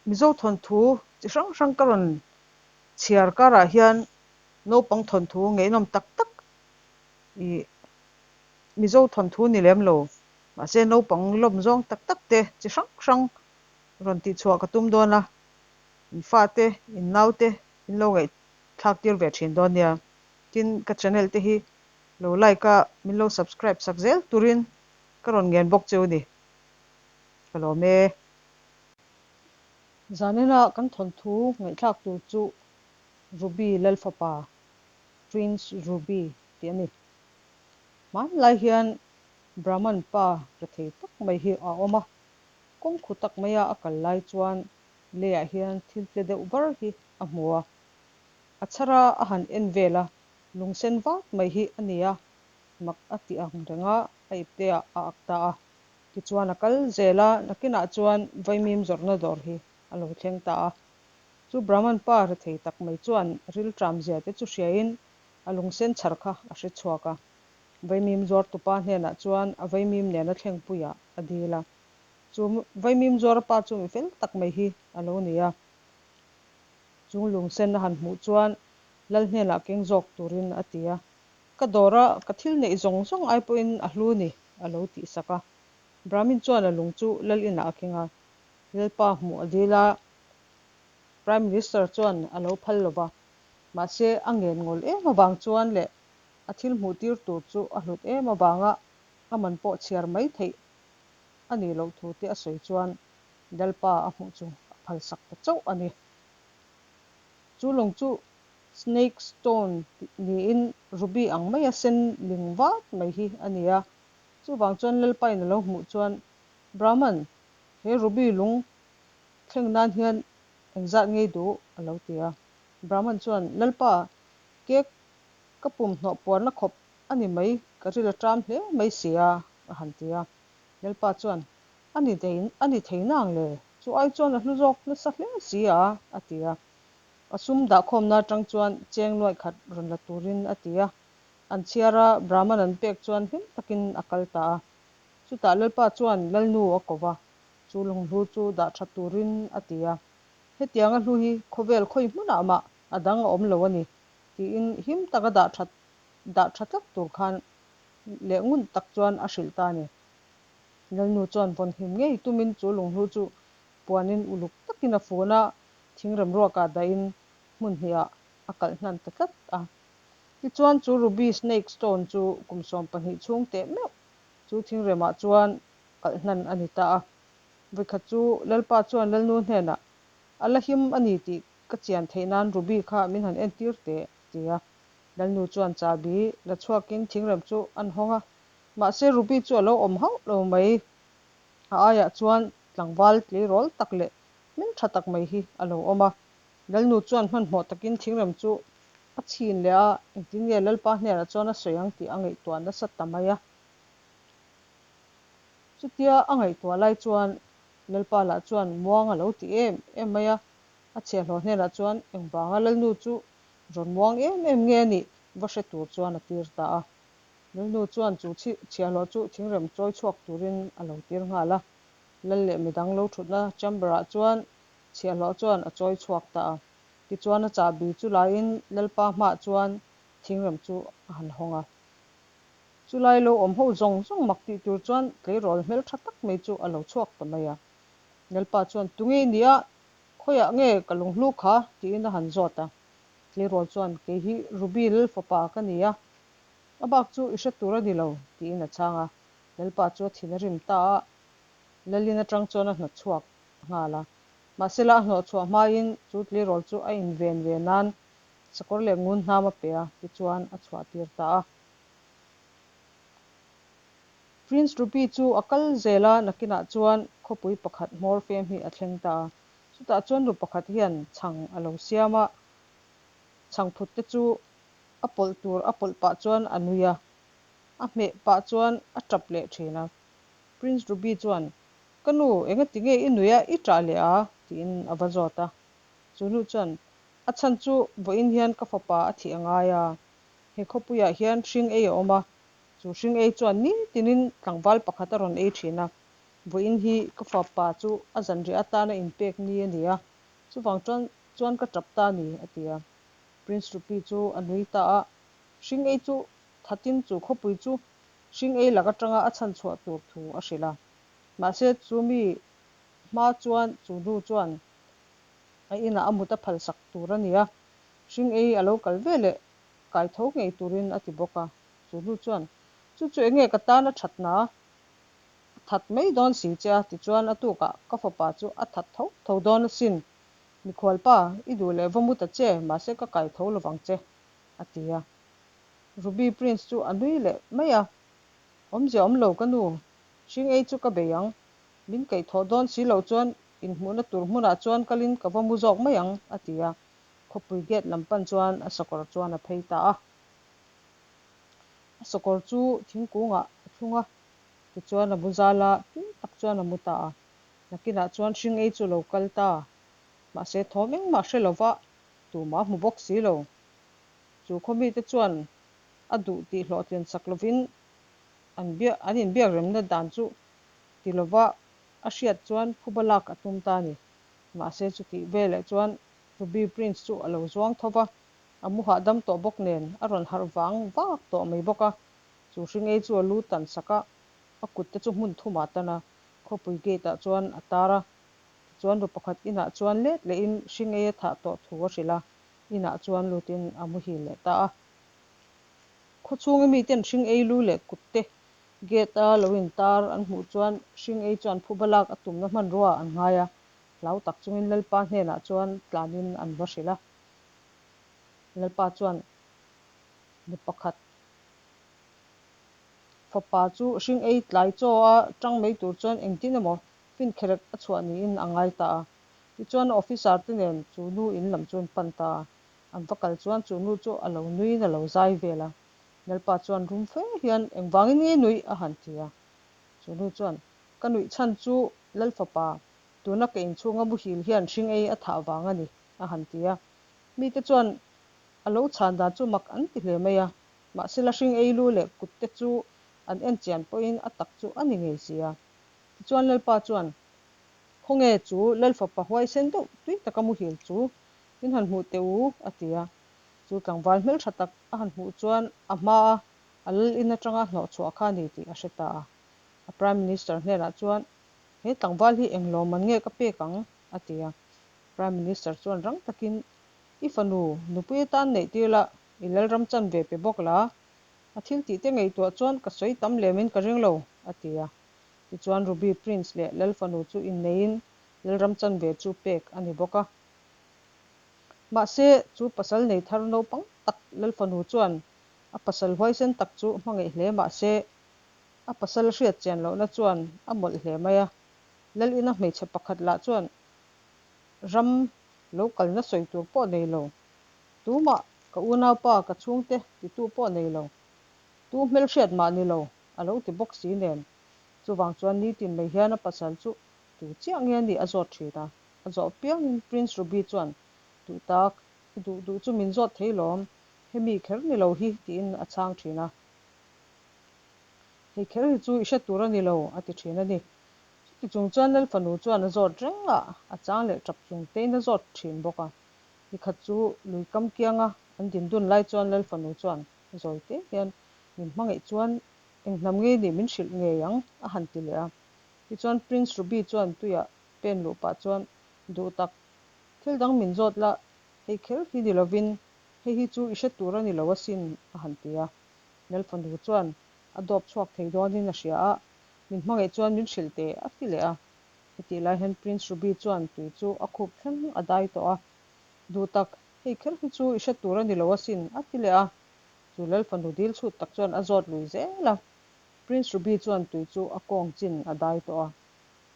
Mizo thawnthu chi hrang hrang ka rawn chhiar karah hian naupang thawnthu ngaihnawm tak tak ih Mizo thawnthu ni lem lo mahse naupang lawm zawng tak tak te chi hrang hrang rawn tihchhuah ka tum dawn a, in fate in naute in lo ngaihthlak tir ve thin dawn nia. Tin, ka channel te hi lo like a min lo subscribe sak zel turin ka rawn ngen bawk cheu ni. Ka lawm e. Zanina kan thawnthu ngaihthlak tur chu Ruby Lalfapa, Prince Ruby, tih a ni. Hmanlai hian Brahman pa rethei tak mai hi a awm a, kawng khu tak maia a kal lai chuan leiah hian thil tle deuh var hi a hmu a. A chhar a a han en vel a, lungsen vak mai hi a ni a, mak a ti ang reng a, a ipte ah a ak ta a. Tichuan a kal zel a, nakinah chuan vaimim zawrhna dawr hi a lo thleng ta a. Chu Brahman pa rethei tak mai chuan rilṭam zia te chu hriain a lungsen chhar kha a hre chhuak a. Vaimim zuartupa hnenah chuan a vaimim nena thlengpuiah a dil a. Chu vaimim zuarpa chu mi fel tak mai hi a lo ni a. Chung lungsen a han hmuh chuan lal hnenah keng zawk turin a ti a. Ka dawra ka thil neih zawng zawng ai pawhin a hlu ni, a lo tihsak a. Brahmin chuan a lung chu lal inah a keng a. Lalpa hmuh a dil a, Prime Minister chuan a lo phal lo va. Mahse, a ngen ngawl em avang chuan leh a thil hmuh tir tur chu a hlut em avanga a man pawh chhiar mai theih a nih loh thu te a sawi chuan Lalpa a hmuh chu a phalsak ta chauh a ni. Chu lung chu Snake Stone niin Ruby ang maia sen ling vat mai hi a ni a. Chuvang chuan Lalpain a lo hmuh chuan, Brahman, he Ruby lung thleng nan hian engzat ngei duh? a lo ti a. Brahman chuan, Lalpa, cake ka pum hnawh puarna khawp a ni mai, ka ril a ṭam hle mai si a, a han ti a. Lalpa chuan, A ni thei, a ni thei nang le, chu ai chuan a hlu zawk nasa hle si a, a ti a. A sum dahkhawmna atang chuan cheng nuaih khat rawn la turin a ti a. An chhiar a, Brahman an pek chuan hlim takin a kal ta a. Chutah Lalpa chuan Lalnu a ko va, chu lunghlu chu dah tha turin a ti a. Hetianga hlu hi khawvel khawi hmunah mah a dang a awm lo a ni, tiin him taka dah that dah tha tlat tur khan leh ngun tak chuan a hrilh ta a ni. Lalnu chuan vawnhim ngei tumin chu lunghlu chu puanin uluk takin a fun a, thingrem ruakah dahin hmun hnihah a kalh hnan ta tlat a. Tichuan chu Ruby Snake Stone chu kum 12 chhung teh meuh chu thingremah chuan kalh hnan a ni ta a. Vawikhat chu Lalpa chuan Lalnu hnenah, A la him a ni tih ka chian theih nan Ruby kha min han entir teh, a ti a. Lalnu chuan chahbi la chhuakin thingrem chu an hawng a. Mahse Ruby chu a lo awm hauh lo mai. A aiah chuan tlangval tleirawl tak leh hmeltha tak mai hi a lo awm a. Lalnu chuan hmanhmawh takin thingrem chu a chhin leh a, engtin nge Lalpa hnenah chuan a sawi ang tih a ngaihtuah nasa ta mai a. Chutia a ngaihtuah lai chuan Lalpa lah chuan muang a lo ti em em mai a, a chhiahhlawh hnenah chuan engvanga Lalnu chu rawn muang em em nge a nih va hre tur chuan a tir ta a. Lalnu chuan chu chhiahhlawh chu thingrem chawi chhuak turin a lo tir nghal a, Lal leh midang lo thutna chamber-ah chuan chhiahhlawh chuan a chawi chhuak ta a. Tichuan a chahbi chu laiin Lalpa hmaah chuan thingrem chu a han hawng a. Chulai lo awm ho zawng zawng mak tih tur chuan tleirawl hmeltha tak mai chu a lo chhuak ta mai a. Lalpa chuan, Tunge i nia? Khawiah nge ka lunghlu kha? tiin a han zawt a. Tleirawl chuan, Kei hi Ruby Lal fapa ka ni a, a bak chu i hre tur a ni lo, tiin a chhang a. Lalpa chu a thin a rim ta a, Lalin atang chuan a hnawtchhuak nghal a. Mahsela a hnawhchhuah hmain chu tleirawl chu a inven ve nan sakawr leh ngun hnam a pe a, tichuan a chhuah tir ta a. Prince Ruby chu a kal zel a, nakinah chuan khawpui pakhat hmawr fem hi a thleng ta a. Chutah chuan nu pakhat hian chhang a lo siam a, chhang phut te chu a pawlh tur a pawlh pah chuan a nui a, a hmeh pah chuan a tap leh thin a. Prince Ruby chuan, Ka nu, engati nge i nui a, i tah leh a? tiin a va zawt a. Chu nu chuan, A chhan chu vawiin hian ka fapa a thih a ngai a, he khawpuiah hian hring ei a awm a, chu hring ei chuan nitinin tlangval pakhat a rawn ei thin a. Vawiin hi ka fapa chu a zanriah atana inpek ni a ni a, chuvang chuan chuan ka tap ta a ni, a ti a. Prince Rupi chu a nui ta a, hring ei chu thatin chu khawpui chu hring ei lak atanga a chhan chhuah tur thu a hrilh a. Mahse chu mi hma chuan chu nu chuan a inah a mut a phalsak tur a ni a, hring ei a lo kal veleh kai tho ngei turin a ti bawk a. Chu nu chuan, Chu chu enge ka tan a thatna? A that mai dawn si che a, tichuan a tukah ka fapa chu a that tho tho dawn asin. Mikhualpa, i duh leh va mu ta che, mahse ka kai tho lovang che, a ti a. Ruby Prince chu a nui leh mai a, Awmzia awm lo ka nu, hring ei chu ka bei ang. Min kaih thawh dawn si loh chuan inhmuhna tur hmunah chuan kalin ka va mu zawk mai ang, a ti a. Khawpui gate lam pan chuan a sakawr chuan a phei ta a. A sakawr chu thingkungah a thlung a, tichuan a mu zal a, tui tak chuan a mu ta a. Nakinah chuan hring ei chu lo kal ta. Mahse thawm engmah hre lova tumah hmu bawk si lo. Chu khawmite chuan a duh tih hlawhtlin sak lovin an biak an inbiak remna dan chu ti lova a hriat chuan phuba lak a tum ta a ni. Mahse chutih veleh chuan Ruby Prince chu a lo zuang tho va, a mu hahdam tawh bawk nen a rawn harh vang vak tawh mai bawk a. Chu hringei chu a lu tan sak a, a kut te chu hmun thumah a tan a, khawpui gate ah chuan a tar a. Tichuan nu pakhat inah chuan let lehin hringei a thah tawh thu a hrilh a, inah chuan lutin a muhil leh ta a. Khawchhunga miten hringei lu leh kut te gate a lo intar an hmuh chuan hringei chuan phuba lak a tumna hmanrua an ngai a, hlau tak chungin Lalpa hnenah chuan tlanin an va hrilh a. Lalpa chuan nu pakhat fapa chu hring ei tlai chaw a tang mai tur chuan engtin emaw finkherek a chhuah niin a ngai ta a. Tichuan officer te nen chu nu in lam chu an pan ta a. An va kal chuan chu nu chu a lo nuiin a lo zai vel a. Lalpa chuan rum fe hian engvangin nge nuih a han ti a. Chu nu chuan ka nuih chhan chu Lal fapa tuna ka inchhunga muhil hian hring ei a thah vang a ni a han ti a. Mite chuan a lo chhan dan chu mak an ti hle mai a, mahsela hring ei lu leh kut te chu an en chian pawhin a tak chu a ni ngei si a. Tichuan Lalpa chuan, Khawnge chu Lal fapa huaisen deuh tui taka muhil chu min han hmuh teh u, a ti a. Chu tlangval hmeltha tak a han hmuh chuan a hmaa a lal in atanga hnawhchhuah kha a ni tih a hre ta a. A Prime Minister hnenah chuan, He tlangval hi eng lawmman nge ka pek ang? a ti a. Prime Minister chuan rang takin, I fanu, nupui atan neih tir la, i lalram chan ve pe bawk la, a thil tih te ngaihtuah chuan ka sawi tam lemin ka ring lo, a ti a. Tichuan Ruby Prince leh lal fanu chu inneiin lalram chan ve chu pek a ni bawk a. Mahse, chu pasal nei thar naupang tak lal fanu chuan a pasal huaisen tak chu hmangaih hle mahse, a pasal hriat chian lohna chuan a mawlh hle mai a. Lal ina hmeichhe pakhat lah chuan ram lo kalna sawi tur pawh nei lo, tumah ka unaupa ka chhungte titu pawh nei lo, tu hmelhriat mah ni lo a lo ti bawk si nen. Chuvang chuan nitin mai hian a pasal chu tu chiah nge anih a zawt thin a, a zawh piangin Prince Ruby chuan duh tak, i duh duh chu min zawt thei lawm, hemi kher ni lo hi tiin a chhang thin a. Hei kher hi chu i hre tur a ni lo a ti thin a ni. Chuti chung chuan Lal fanu chuan a zawt reng a, a chang leh tap chung tein a zawt thin bawk a. Nikhat chu lui kam kianga an din dun lai chuan Lal fanu chuan zawi te hian min hmangaih chuan eng hnam nge nih min hrilh ngei ang a han ti leh a. Tichuan Prince Ruby chuan tuiah pen luh pah chuan duh tak thil dang min zawt la, hei kher hi ni lovin hei hi chu i hre tur a ni lo asin a han ti a. Lal fanu chuan a dawp chhuak thei dawnin a hria a, min hmangaih chuan min hrilh teh a ti leh a. Hetih lai hian Prince Ruby chuan tui chu a khup thleng a dai tawh a, Duh tak, hei kher hi chu i hre tur a ni lo asin a ti leh a. Chu Lal fanu dil chhut tak chuan a zawt lui zel a. Prince Ruby chuan tui chu a kawng chin a dai tawh a,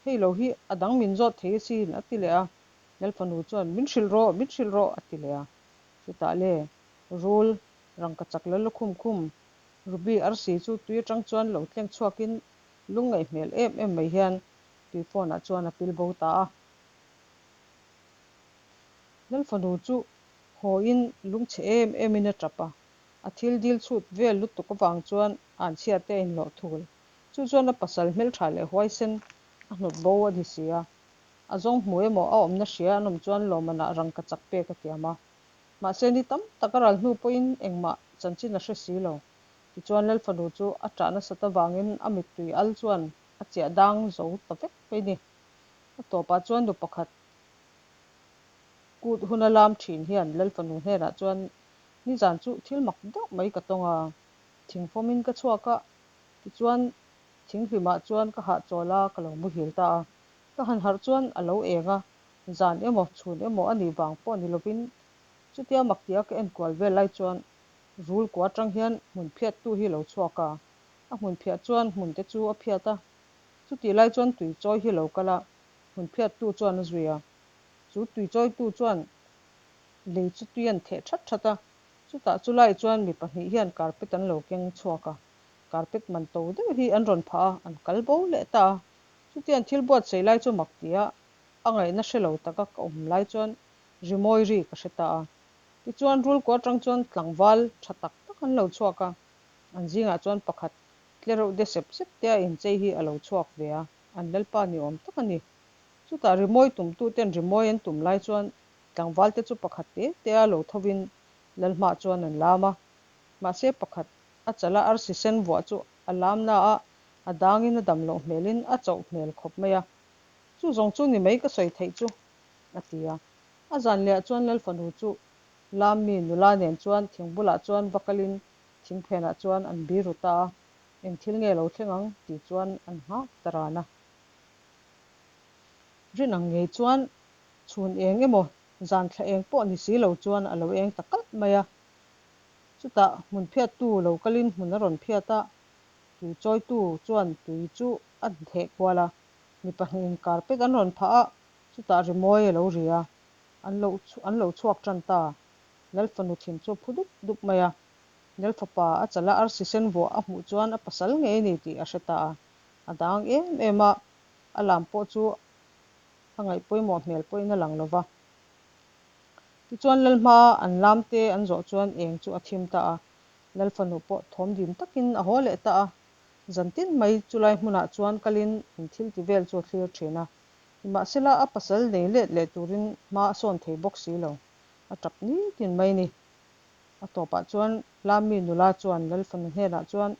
Hei lo hi a dang min zawt thei asin a ti leh a. Lal fanu chuan Min hrilh rawh, min hrilh rawh a ti leh a. Chutah le, rul Rangkachak la lukhum khum Ruby arsi chu tui atang chuan lo tleng chhuakin lungngaih hmel em em mai hian tui phone ah chuan a pil bo ta a. Lal fanu chu hawiin lungchhe em emin a tap a, a thil dil chhut vel lutuk avang chuan anchhia te a inhlawh thul. Chu chuan a pasal hmeltha leh huaisen a hnawt bo a ni si a. A zawng hmu emaw a awmna hria an awm chuan lawmmanah rangkachak pek a tiam a. Mahse ni tam tak a ral hnu pawhin engmah chanchin a hre si lo. Tichuan Lalfanu chu a ṭah nasat avangin a mittui al chuan a chiah dang zo ta vek mai ni. A tawpah chuan nu pakhat kut huna lam ṭhin hian Lalfanu hnenah chuan nizan chu thil mak deuh mai ka tawng a, thingfawmin ka chhuak a, tichuan thinghlimah chuan ka hahchawl a, ka lo muhil ta a. Ka han harh chuan a lo eng a, zan emaw chhun emaw a nih vang pawh ni lovin chutia mak tia ka enkual vel lai chuan rul kua atang hian hmun phiattu hi lo chhuak a, a hmun phiah chuan hmun te chu a phiat a, chutih lai chuan tui chawi hi lo kal a, hmun phiattu chuan a zui a, chu tui chawitu chuan lei chu tui an theh that that a, chutah chu lai chuan mi pahnih hian carpet an lo keng chhuak a, carpet man to deuh hi an rawn phah a, an kal bo leh ta a. Chutiang thil buatsaih lai chu mak tia a ngaihna hre lo taka ka awm lai chuan rimawi ri ka hre ta a. Tichuan rulkua atang chuan tlangval tha tak tak an lo chhuak a, an zingah chuan pakhat tlereuh de sep sep te a inchei hi a lo chhuak ve a, an lalpa ni awm tak a ni. Chutah rimawi tumtu ten rimawi an tum lai chuan tlangval te chu pakhat te te a lo thovin lalhmah chuan an lam a, mahse pakhat a chala arsi sen vuah chu a lamna a A dangin a dam loh hmelin a chauh hmel khawp mai a, Chu zawng chu ni mai ka sawi theih chu, a ti a. A zan lehah chuan Lalfanu chu Lammi nula nen chuan thing bulah chuan va kalin thing phenah chuan an biru ta a, Eng thil nge lo thleng ang? tih chuan an nghak ta ran a. Rin ang ngei chuan chhun eng emaw zan thla eng pawh ni si lo chuan a lo eng ta kalh mai a. Chutah hmun phiattu lo kalin hmun a rawn phiat a, Tui chawitu chuan tui chu a theh kual a, mi pahnihin carpet an rawn phah a, chutah rimawi a lo ri a, an lo an lo chhuak tan ta. Lalfanu thin chu a phu dup dup mai a, Lalfapa a chala arsi sen vuah a hmuh chuan a pasal ngei a ni tih a hre ta a, a dang em em a, a lam pawh chu a ngaih pawimawh hmel pawhin a lang lo va. Tichuan Lalhma an lam te an zawh chuan eng chu a thim ta a, Lalfanu pawh thawm dim takin a haw leh ta a, zan tin mai chulai hmunah chuan kalin an thil ti vel chu a thlir thin a. Nimahsela a pasal nei let leh turin hma a sawn thei bawk si lo, a tap nitin mai ni. A tawpah chuan Lami nula chuan Lalfanu hnenah chuan,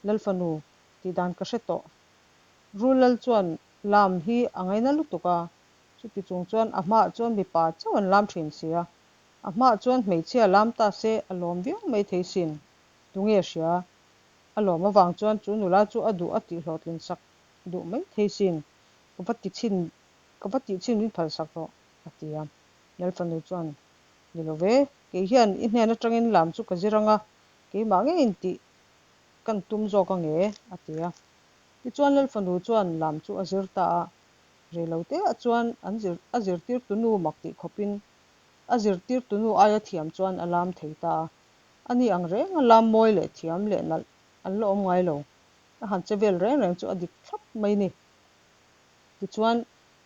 Lalfanu, tih dan ka hre tawh. Rul lal chuan lam hi a ngaina lutuk a, chuti chung chuan a hmaah chuan mipa chauh an lam thin si a, A hmaah chuan hmeichhia lam ta se a lawm viau mai thei sin. Tunge hria? A lawm avang chuan chu nula chu a duh a tih hlawhtlin sak duh mai thei sin. Ka va ti chhin, ka va tih chhin min phal sak rawh, a ti a. Lalfanu chuan, Ni lo ve, kei hian i hnen atangin lam chu ka zir ang a, keimah ngeiin tih kan tum zawk ang e, a ti a. Tichuan Lalfanu chuan lam chu a zir ta a, reiloteah chuan an zir, a zirtirtunu mak tih khawpin A zirtirtunu aia thiam chuan a lam thei ta a, a ni ang reng a lam mawi leh thiam leh nalh an la awm ngai lo. A han che vel reng reng chu a dik thlap mai ni. Tichuan,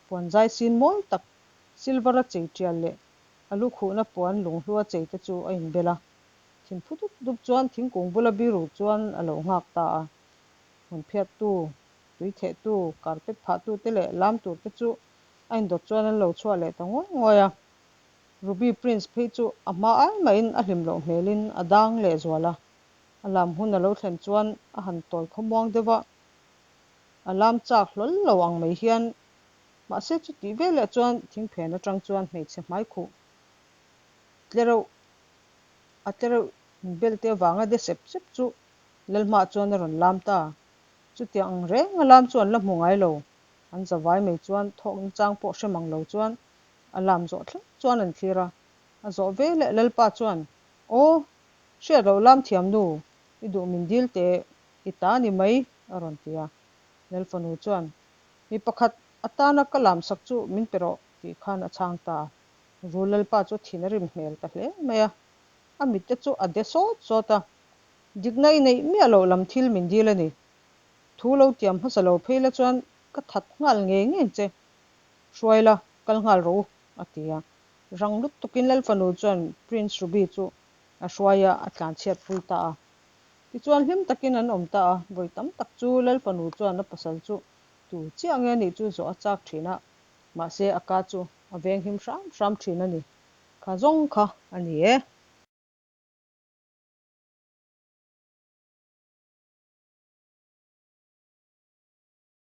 puan zai sin mawi tak, silver a chei tial leh a lu khuhna puan lunghlua chei te chu a inbel a. Thinphu dup dup chuan thingkung bula biru chuan a lo nghak ta a. Hmun phiattu, tui thehtu, carpet phahtu te leh lam tur te chu a indawt chuan an lo chhuah leh ta nguai nguai a. Ruby Prince phei chu a hma ai mahin a hlim loh hmelin a dang leh zual a, a lam hun a lo thlen chuan a han tawi khawmuang deuh a, a lam chak hlawl lo ang mai hian mahse chutih veleh chuan thingphen atang chuan hmeichhe hmaikhuh tlereuh a tlereuh inbelte avanga de sep sep chu Lalhmaah chuan a rawn lam ta. Chutiang ang reng a lam chu an la hmu ngai lo. An zavai mai chuan thawk nachang pawh hre mang lo chuan a lam zawh thleng chuan an thlir a. A zawh ve leh Lalpa chuan, Aw, hriat loh lam thiam nu, i duh min dil teh, i ta ni mai, a rawn ti a. Lalfanu chuan, Mi pakhat atana ka lam sak chu min pe rawh, tih khan a chhang ta. Rul Lalpa chu thin a rim hmel ta hle mai a. A mitte chu a de sawt sawt a. Dikna i neih miah loh lam thil min dil a ni. Thu lo tiam hmasa lo phei la chuan ka that nghal ngei ngei che. Hruai la, kal nghal rawh u, a ti a. Rang lut tukin Lalfanu chuan Prince Ruby chu a hruai a, a tlanchhiat pui ta a. Tichuan hlim takin an awm ta a, vawi tam tak chu Lalfanu chuan a pasal chu Tu chiah nge nih chu zawh a chak thin a, mahse a ka chu a venghim hram hram thin a ni. Kha zawng kha a ni e.